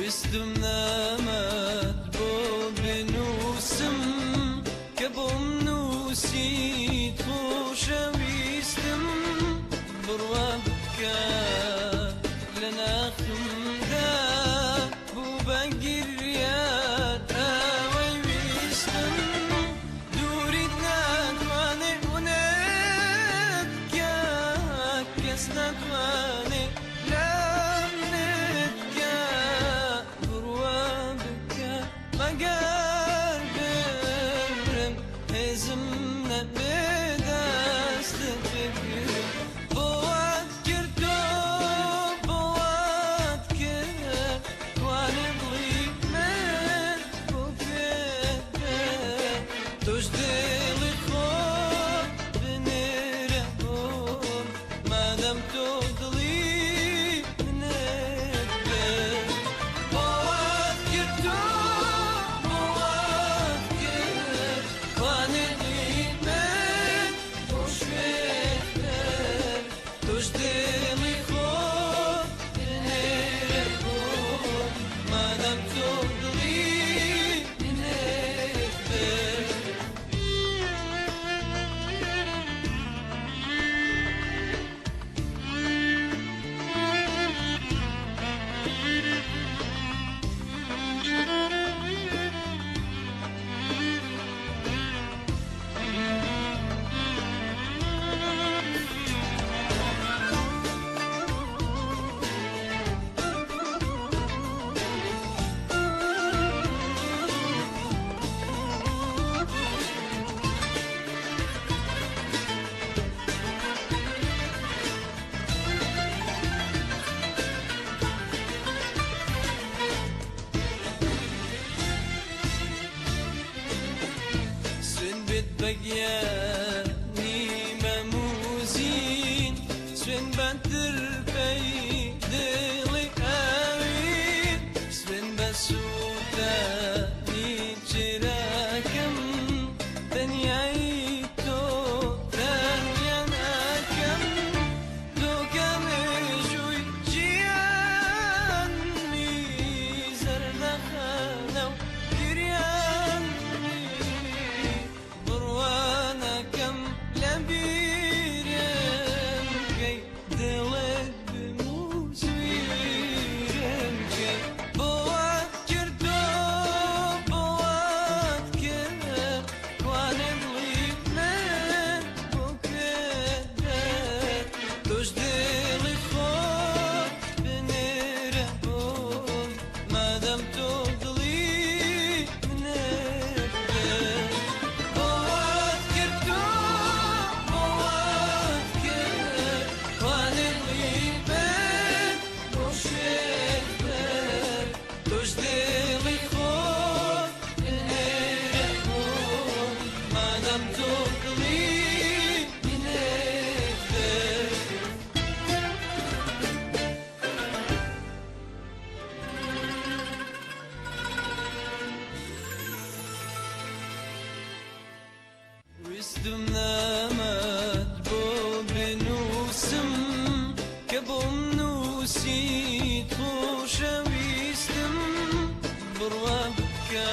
ویستم نامەت بۆ بنووسم کە بۆم نووسیت خۆشەویستم بڕوا بکە لە ناخمدا بوو بە گریان ئەوەی ویستم دووریت ناتوانێ ونت بکە کەس ناتوانێ لەم منت کە بڕوا بکە مەگەر بمرم هێزم نەبێ دەستت بگرم بۆوات کرد تۆ بۆوات کرد توانێ دڵی من بۆ کوێت بێ تۆش دڵی خۆت بنێرە بۆم مادەم تۆ دڵی منت بێ بۆوات کرد تۆ بۆوات کرد توانێ دڵی من بۆ شوێت بێ تۆش دڵی خۆت بنێرە بۆم مادەم تۆ دڵی منت بێ. سوێن بێت بە گیانی مەموزین سوێن بە ترپەی دڵی ئەوین سوێن بە سووتانی چراکەم تەنیایی تۆ تەنیا ناکەم تۆ کە مێژووی ژیانمی زەردەخەنە و گریانمی بڕوا ناکەم لە بیرم کەی دڵت بموزویرم کەی بۆوات کرد تۆ بۆوات کرد توانێ دڵی من بۆ کوێت بێ تۆش دڵی خۆت بنێرە بۆم مادەم تۆ دڵی منت بێ بۆوات کرد تۆ بۆوات کرد توانێ دڵی من بۆ شوێت بێ تۆش دڵی خۆت بنێرە بۆم مادەم تۆ دڵی منت بێ. ویستم نامەت بۆ بنووسم کە بۆم نووسیت خۆشەویستم بڕوا بکە